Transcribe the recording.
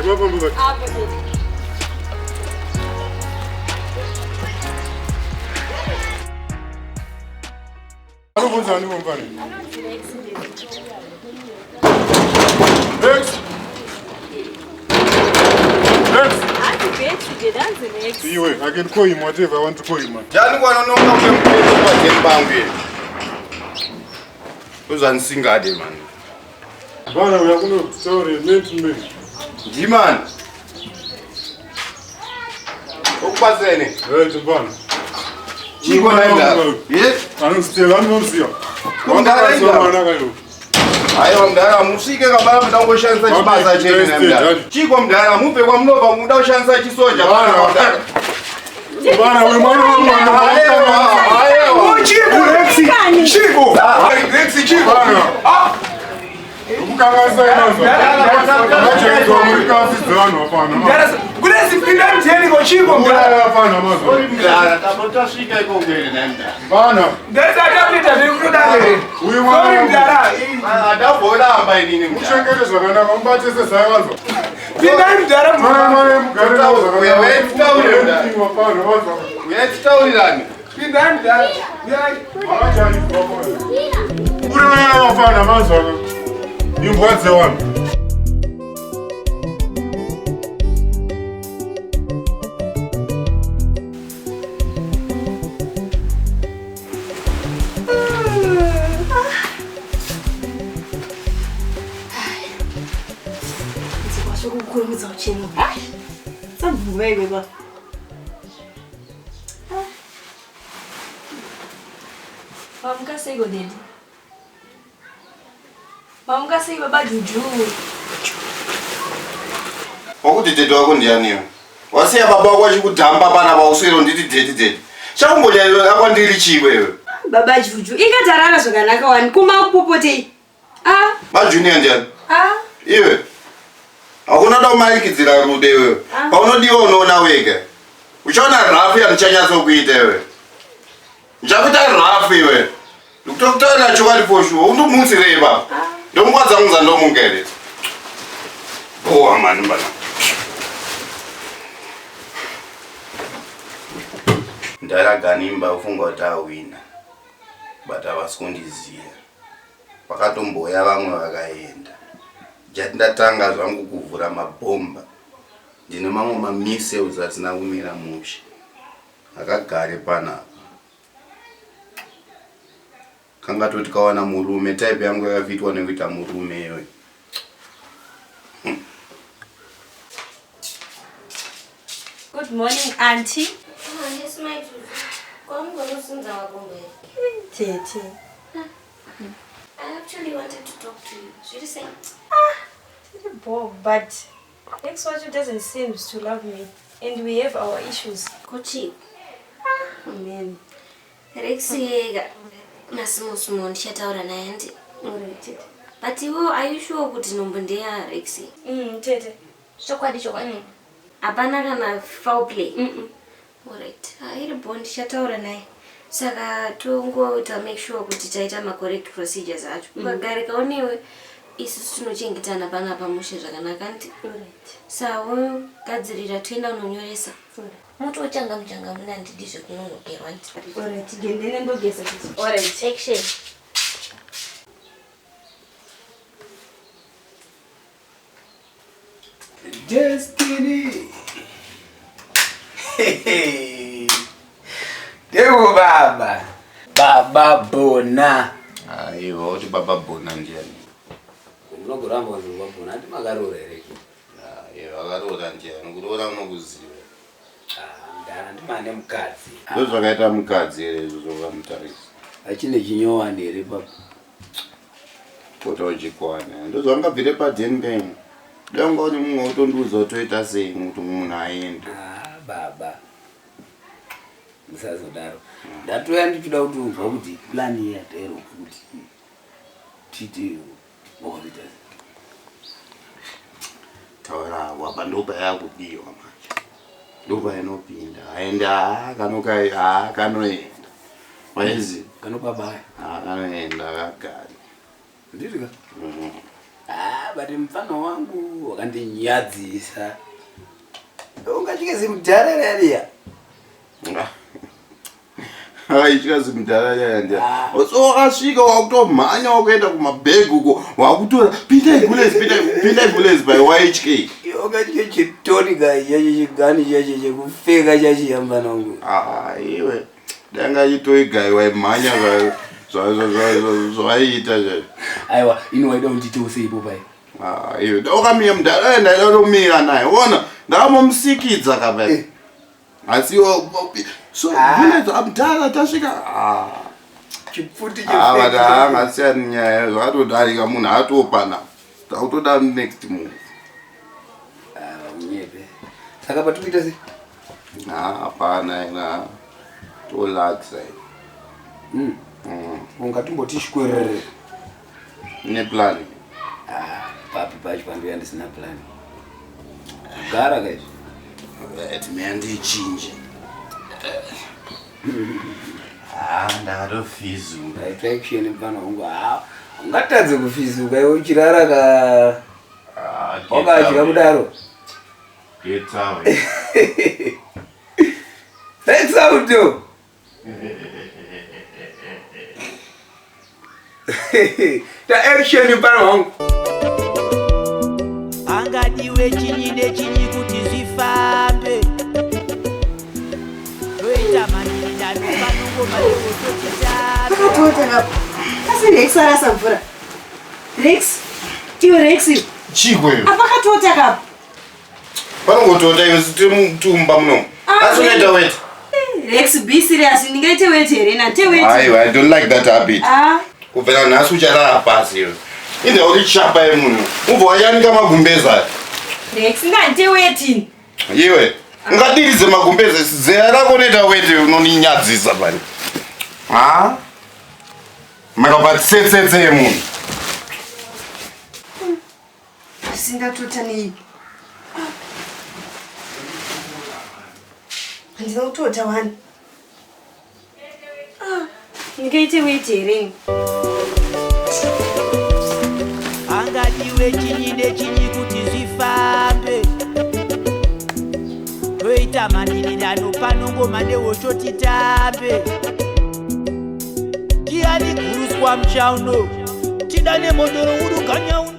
Ndimafamba bati. Apo tete. Anobvunza ani mumfana? Rex. Rex. Iwe, I can call him whatever I want to call him. Man. Jani kwanononga kune mukuru padeni pangu ye. Ndozvandisingade mani. Bana uya kunotaure man to man. Ndimani. Okubatsireni. Right, bana. Chiko naenda. Yes. Anostela anoziva. Mudhara inga. Mwana kayo. Aiwa mudhara musvike kabara muda kungoshandisa chibasa chenyu na mudhara. Chiko mudhara mubve kwamunobva muda kushandisa chisoja. Bana. Mudhara. Bana uyu mwana mwana. Aiwa, aiwa. Chiko Rexi. Chiko. Rexi chiko. Bana. Ukukanganisa inozwa. Machaidzwa muri kasi dzevanhu vapano. Mudhara kune zipinda mjeni ko chiko mudhara. Uraya vapano mazwa. Mudhara tapotasvika ikoko here naye mudhara. Bana. Mudhara tatakuita zviri kutoda here. Uyu mwana Sorry wangu. mudhara. Andamboramba inini mudhara. Muchengete zvakanaka mubatise zvavanzwa. Pindai mudhara. Mwana mwana mugare navo Uya, uya, titaure mudhara. zvakanaka. Vapano vanzwa. Uyai titaurirane. Pindai mudhara. Uyai. Vakachaidzwa vapano. Uraya vapano vanzwa. Imbwa dzevanhu. Ndizokwaso kukurumidza kuchena. Sambvume iwe ba. Mamuka seiko daddy? Mamuka sei baba Juju? Wakuti tete wako ndianiyo? Wasiya baba wako achikudhamba pana pauswero nditi dheti dheti. Chakumbonyanya akwandiri chii wewe? Baba Juju, ingatarara zvakanaka wani kuma kupopotei. Ah, Majunior ndiani? ah. Iwe. Hakuna da kumanikidzira rudo iwewe. Ah. Paunodiwa unoona wega. Uchaona rafu yandichanyatsokuita iwe. Ndichakuita rafu iwe. Ndikutokutaurira chokwadi for sure. Undimutsirei baba. Ndomukwadza kunza ndomungere. Bowa mani bana. Ndaraganimba ufunga kuti awina. But havasi kundiziva. Vakatomboya vamwe vakaenda. Jati ndatanga zvangu kuvhura mabhomba. Ndine mamwe mamissiles asina kumira mushe. Akagare panapa. Kanga toti kawana murume type yangu yakafitwa nekuita murume iyoyo. Good morning, auntie. Handisi mai Juju. Kwamungonosunza makumbo here? Tete. I actually wanted to talk to you. Zviri sei? Bob, but ex wacho doesn't seem to love me and we have our issues. Kuchi, Man. Rex yega masimusimu ndichataura naye handi. Alright, tete. But iwo are you sure kuti nhumbu ndeya Rex? Tete. Chokwadi chokwadi. Hapana kana foul play. Alright. Ah, iri bho ndichataura naye. Saka tongoita make sure kuti taita macorrect procedures acho. Ukagarika unewe isusu tinochengetana panapa mushe zvakanaka ndi. Alright. Sawo gadzirira toenda unonyoresa. Alright. Mutochanga muchanga muna ndidi zvekunonokerwa ndi. Alright, gendene ndogeza tete. Alright. Action. Destiny. Ndevo baba. Baba Bona. Aiwa kuti baba Bona ndiani? Munogoramba kunzi baba Bona ati makaroora here? Aiwa akaroora ndiani? Kuroora unokuziva. Ah, mudhara ndimane mukadzi. Ndozvakaita mukadzi here izvo zvokamutarisa. Achine chinyowani here papa? Pota uchikwana. Ndozvangabvire padheni penyu. Dai unga uri mumwe wotondiudza kuti toita sei kuti munhu aende. Ah, baba. Musazodaro. Ndatoya ndichida kuti unzwa kuti plan iyi yatairo kuti tiite wakuita sei. Taura apa ndopayakudiwa manje. Ndopainopinda. Aende haa kanokai haa kanoenda. Waizi Kanobabaya. haa kanoenda akagari. Ndiri ka? Ah, But mufana wangu wakandinyadzisa. Ungatye zimudhara rariya. Aitya zimudhara rariya. So wakasvika wakutomhanya wakuenda kumabhegi uko wakutora pindai gulezi pindai gulezi by waitye. Ungatye chitonika chacho chigani chacho chekupfeka chachiya mufana wangu. Ah, iwe danga chitoigaiwa imhanya zvaiita zvacho. Aiwa, ini waida kuti sei ipo pai? Ah, iwe ukamira mudhara ndaida kutomira naye. Ona ndakamusikidza kapai. Asi so gulezi amudhara tasvika. Ah. Chipfuti Ah, angasiyani nyaya zvakatodarika munhu atopana. Takutoda next move. Ah, unyepe. Saka patikuita sei? Ah, hapana ina tolakisa. Ungatimboti shwerere. Ne plan. Ah, papi pacho pandoya ndisina plan. Gara kaizvi. Right, mina ndichinje. Ah, ndakatofizuka. Ndaita action mfana wangu. Ah, ungatadze kufizuka iwe uchirara ka wakadya kudaro. Get away. Thanks out. Ta action mfana wangu. Angadiwe chinyi nechinyi kuti zvifambe, toita manidano panongoma newotochitabe. Akatota kapo. Asi Rex arasa mvura. Rex, iwe Rex. Chikwe. Apakatota kapo. Panongotota iwe tiri mutumba muno. Asi unoita weti. Rex, be serious. Ndingaite weti here na te weti? Aiwa, I don't like that habit. Ah, Kubvira nhasi ucharara pasi iwe. Inda uri chapa yemunhu. Ubva wayanika magumbeza aya. Rex, ngandite weti. Iwe, ungadiridze magumbeze zera rako unoita weti unoninyadzisa pani. Ha? Makapatsetsetse yemunhu. Singatota nei? Handina kutota wani. Ah, ndingaite weti here? Angadiwe chinyi nechinyi kuti zvifambe, toita mandirirano panongoma newochotitambe. Ndiani guruswa muchauno tidane modoro uruganya.